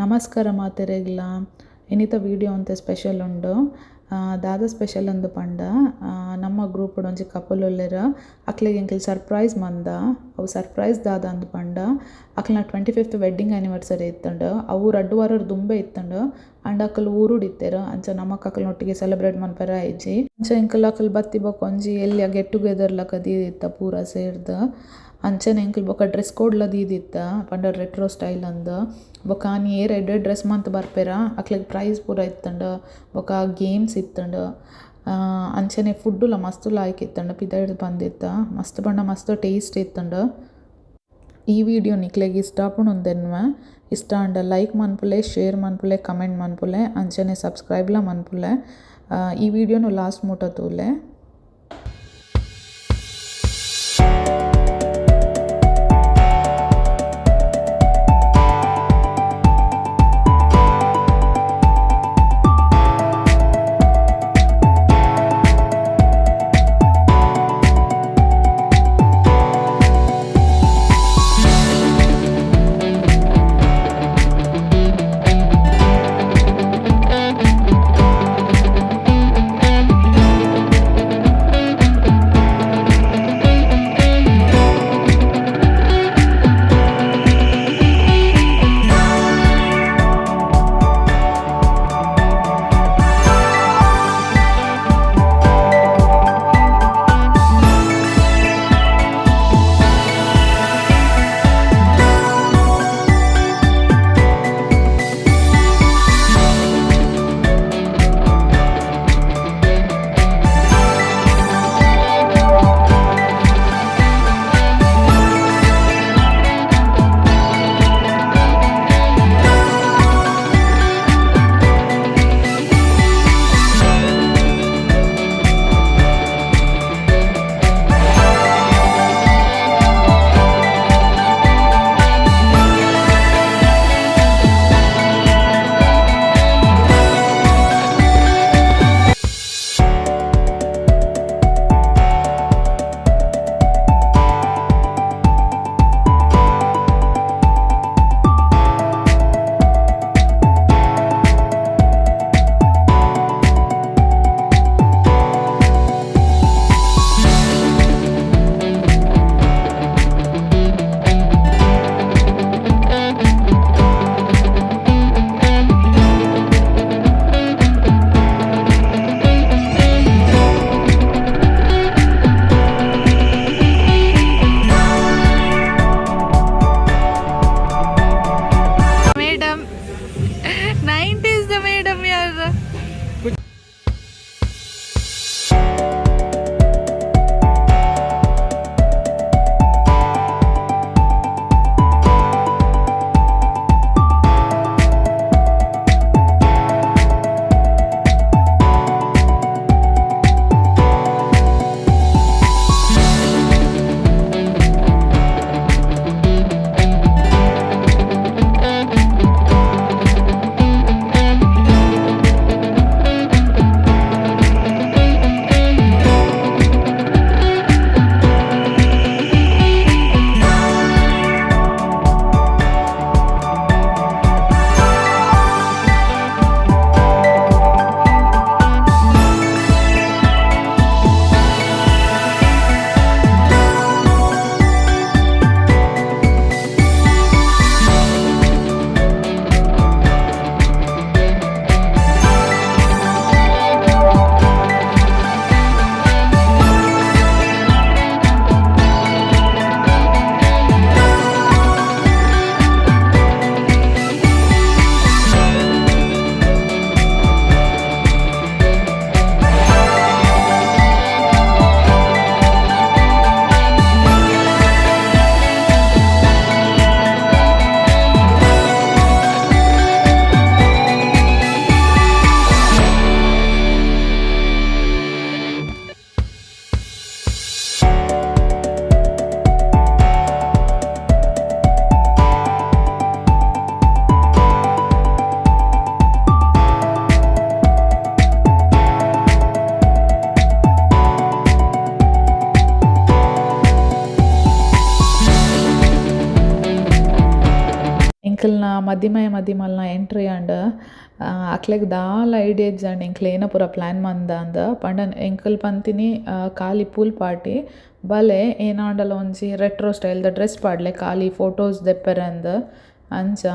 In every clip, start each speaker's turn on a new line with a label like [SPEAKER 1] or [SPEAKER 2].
[SPEAKER 1] ನಮಸ್ಕಾರ ಮಾತೆರೆಗ್ಲ. ಇನಿತ ವಿಡಿಯೋ ಒಂತೆ ಸ್ಪೆಷಲ್ ಉಂಡು. ದಾದ ಸ್ಪೆಷಲ್ ಅಂದ್ ಪಂಡ, ನಮ್ಮ ಗ್ರೂಪ್ ಒಂಜಿ ಕಪಲ್ ಉಲ್ಲೆರ್. ಅಕ್ಲೆಗ್ ಎಂಕುಲು ಸರ್ಪ್ರೈಸ್ ಮಂದ. ಅವು ಸರ್ಪ್ರೈಸ್ ದಾದ ಅಂದ್ ಪಂಡ, ಅಕ್ಲ್ನ 25th wedding anniversary ಇತ್ತ್ಂಡ್. ಅವು 2 ವಾರ ದುಂಬೆ ಇತ್ತ್ಂಡ್. ಆಂಡ ಅಕುಲು ಊರುಡು ಇತ್ತೆರ್. ಅಂಚ ನಮಕ್ ಅಕಲ್ನೊಟ್ಟಿಗೆ ಸೆಲೆಬ್ರೇಟ್ ಮನ್ಪೆರೆ ಆಯಿಜಿ. ಅಂಚ ಎಂಕುಲು ಅಕುಲು ಬತ್ತಿ ಬೊಕ ಒಂಜಿ ಎಲ್ಯ ಗೆಟ್ ಟುಗೆದರ್ ಲಕ ದೀದಿತ್ತ ಪೂರ ಸೇರ್ದ್. ಅಂಚನೆ ಎಂಕುಲು ಬೊಕ ಡ್ರೆಸ್ ಕೋಡ್ ಲ ದೀದಿತ್ತ ಪಂಡ ರೆಟ್ರೋ ಸ್ಟೈಲ್ ಅಂದ್. ಬೊಕ ಆನಿ ಏರ್ ಎಡ್ಡೆ ಡ್ರೆಸ್ ಮಂತ್ ಬರ್ಪೆರಾ ಅಕ್ಲೆಗ್ ಪ್ರೈಸ್ ಪೂರ ಇತ್ತ್ಂಡ್. ಬೊಕ ಗೇಮ್ಸ್ ಇತ್ತ್ಂಡ್. ಅಂಚನೆ ಫುಡ್ ಲ ಮಸ್ತ್ ಲಾಯ್ಕ್ ಇತ್ತ್ಂಡ್. ಪಿದಯ್ಡ್ ಬಂದಿತ್ತ ಮಸ್ತ್ ಪಂಡ ಮಸ್ತ್ ಟೇಸ್ಟ್ ಇತ್ತ್ಂಡ್. ಈ ವಿಡಿಯೋ ನಿಕ್ಲೆಗ್ ಇಷ್ಟ ಆಪುಂಡು ಎನ್ನುವೆ. ಇಷ್ಟ ಆಂಡ ಲೈಕ್ ಮನ್ಪುಲೆ, ಶೇರ್ ಮನ್ಪುಲೆ, ಕಮೆಂಟ್ ಮನ್ಪುಲೆ, ಅಂಚನೆ ಸಬ್ಸ್ಕ್ರೈಬ್ ಲ ಮನ್ಪುಲೆ. ಈ ವಿಡಿಯೋನು ಲಾಸ್ಟ್ ಮುಟ ತೂಲೆ. ಮದಿಮಯ ಮದಿಮಲ್ನ ಎಂಟ್ರಿ ಆಂಡ್. ಅಕ್ಲೆಗ್ ದಾಲ ಐಡಿಯಾ ಇಜ್ಜಾಂಡ್ ಎಂಕ್ಲ ಏನ ಪೂರ ಪ್ಲಾನ್ ಮಂದಾಂದ್ ಪಂಡ ಎಂಕುಲು ಪಂತಿನಿ ಖಾಲಿ ಪೂಲ್ ಪಾರ್ಟಿ ಬಲೆ ಏನಾಂಡಲ ಒಂಜಿ ರೆಟ್ರೋ ಸ್ಟೈಲ್ ದ ಡ್ರೆಸ್ ಪಾಡ್ಲೆ ಖಾಲಿ ಫೋಟೋಸ್ ದೆಪ್ಪೆರೆ ಅಂದ್ ಅಂಚ.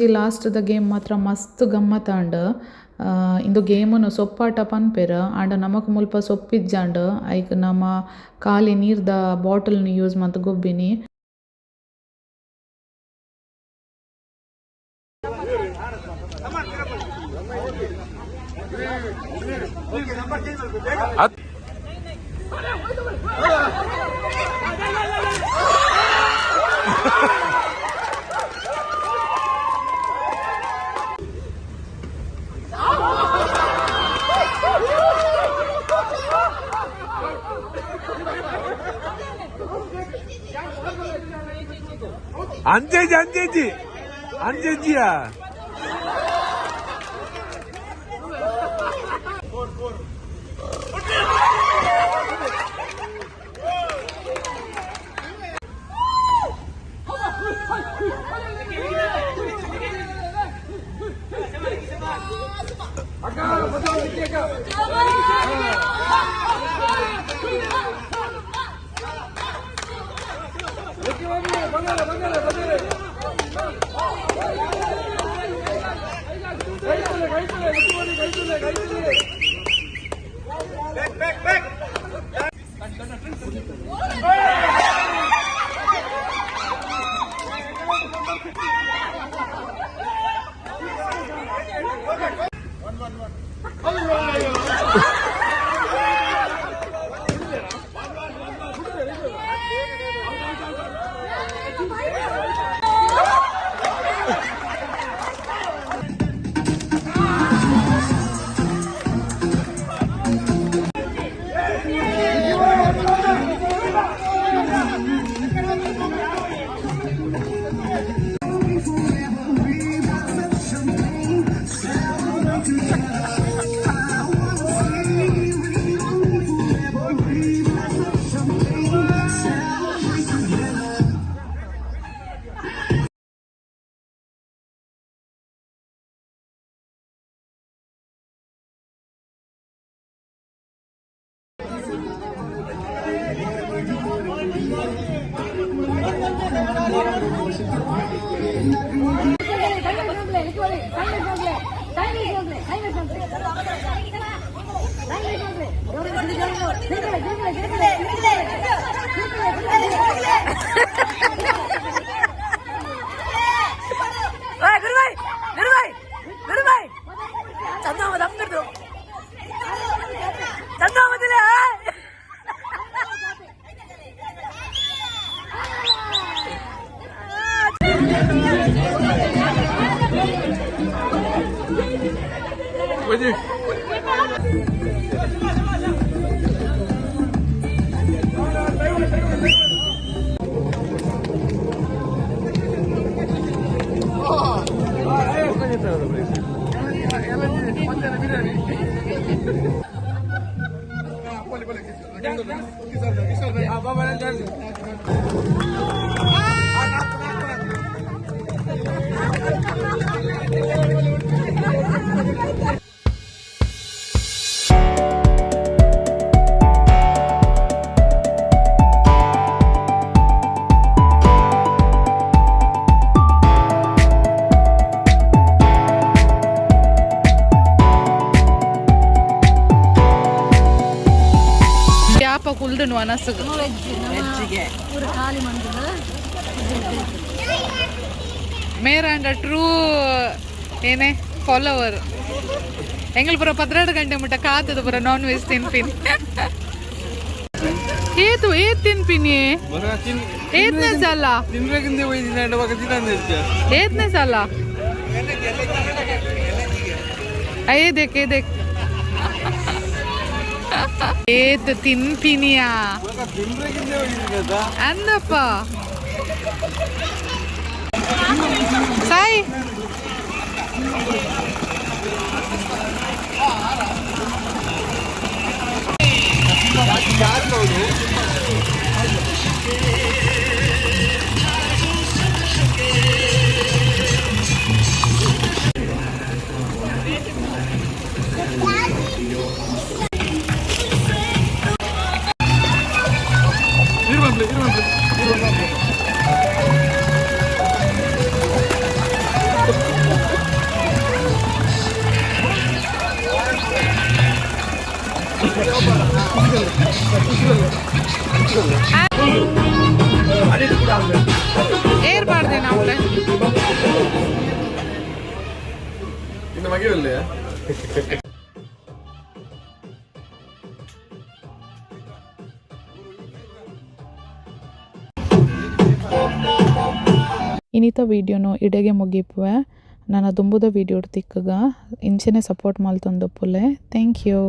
[SPEAKER 1] ಒಂಜಿ ಲಾಸ್ಟ್ ದ ಗೇಮ್ ಮಾತ್ರ ಮಸ್ತ್ ಗಮ್ಮತಾಂಡ್. ಇಂದು ಗೇಮುನು ಸೊಪ್ಪಾಟ ಪನ್ಪೆರ್ ಆಂಡ ನಮಕ್ ಮುಲ್ಪ ಸೊಪ್ಪಿಜ್ಜಾಂಡ್ ಐಕ್ ನಮ ಖಾಲಿ ನೀರ್ದ ಬಾಟಲ್ ನು ಯೂಸ್ ಮಂತ್ ಗೊಬ್ಬಿನಿ.
[SPEAKER 2] 안 되지, 안 되지. 안 되지야.
[SPEAKER 1] ಮೇರಾಂಡ ಟ್ರೂ ಏನೇ ಫಾಲೋವರ್ ಎಂಗಲ್ ಪೂರ 12 ಗಂಟೆ ಮುಟ್ಟ ಕಾತದ ಪೂರ ನಾನ್ ವೆಜ್ ತಿನ್ಪಿನಿ. ಏತು ಏತ್ ತಿನ್ಪಿನಿ ಏತ್ನೇ ಸಲ ಏತ್ನೇ ಸಲ ಏ ದೇಕ್ ಏ ದೇಕ್ ಏತ್ ತಿನ್ಪಿನಿಯಾ ಅಂದಪ್ಪ ಸಾಯಿ. ಏರ್ ಪಾಡ್ದೇನ ಅವಳೆ.
[SPEAKER 2] ಇನ್ನು ಮಗಿಯಲ್ಲೇ.
[SPEAKER 1] ಇನಿತ ವೀಡಿಯೋನು ಇಡೆಗೆ ಮುಗಿಪುವೆ. ನನ ದುಂಬುದ ವೀಡಿಯೋ ತಿಕ್ಕಗ. ಇಂಚೆನೆ ಸಪೋರ್ಟ್ ಮಲ್ತೊಂದುಪ್ಪುಲೆ. Thank you.